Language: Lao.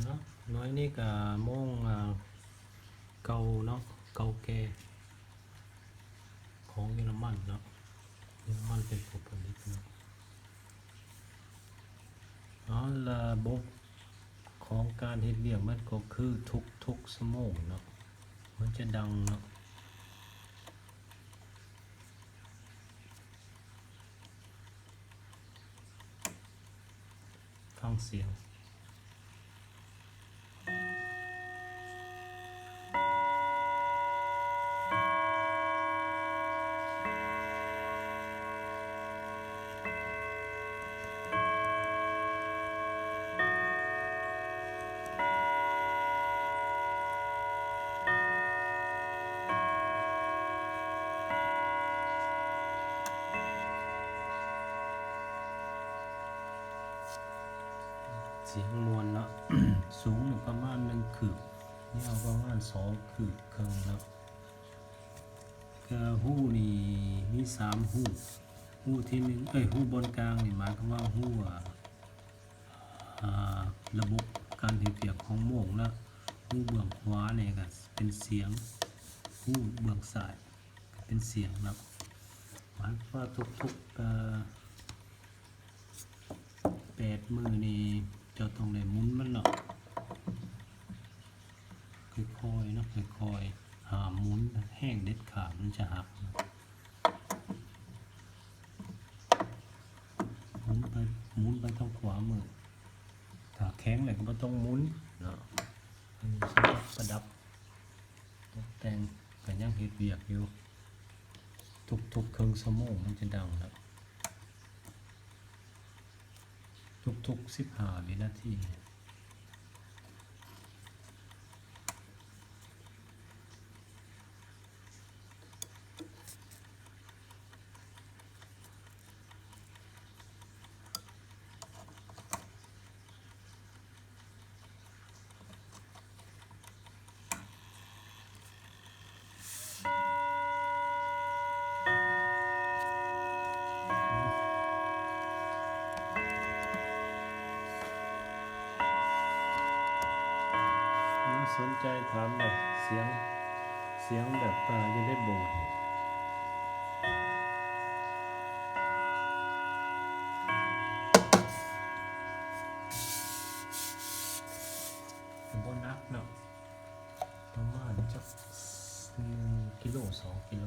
ເນາະ. ໜ່ວຍນີ້ກະໂມງ ອ່າ ເກົ່າເນາະ ເກົ່າແກ່ຂອງເຢຍລະມັນເນາະ. ເຢຍລະມັນເປັນຜູ້ຜະລິດເນາະ. ເນາະ ລະບົບຂອງການເຮັດວຽກມັນກໍຄືທຸກໆຊົ່ວໂມງເນາະ ມັນຈະດັງເນາະ. ຟັງສຽງ. ສຽງມ່ວນເນາະ ສູງນີ້ປະມານໜຶ່ງຄືບ ຍາວປະມານສອງຄືບເຄິ່ງເນາະ. ກະຮູນີ້ມີສາມຮູ ຮູທີໜຶ່ງ ເອີຍ ຮູບ່ອນກາງນີ້ໝາຍຄວາມວ່າຮູ ອ່າ ລະບົບການເຮັດວຽກຂອງໂມງ ລະຮູເບື້ອງຂວານີ້ກະເປັນສຽງ ຮູເບື້ອງຊ້າຍກະເປັນສຽງເນາະ. ໝາຍຄວາມວ່າທຸກໆ ເອີ ແປດມື້ນີ້ເຈົ້າຕ້ອງໄດ້ໝູນມັນເນາະ ຄ່ອຍໆເນາະ ຄ່ອຍໆ ຫ້າມໝູນແຮງເດັດຂາດ ມັນຈະຫັກ. ໝູນໄປ ໝູນໄປທາງຂວາມື ຖ້າແຂງແລ້ວກໍບໍ່ຕ້ອງໝູນເນາະ. ອັນນີ້ສຳລັບປະດັບ ຕົກແຕ່ງ ກະຍັງເຮັດວຽກຢູ່ ທຸກໆເຄິ່ງຊົ່ວໂມງມັນຈະດັງແລ້ວ ທຸກໆສິບຫ້າວິນາທີ. ສົນໃຈຖາມວ່າສຽງ ສຽງແບບ ເອີ ຢູ່ໃນໂບດ ບໍ່ໜັກເນາະ ປະມານຈັກໜຶ່ງກິໂລ ສອງກິໂລ.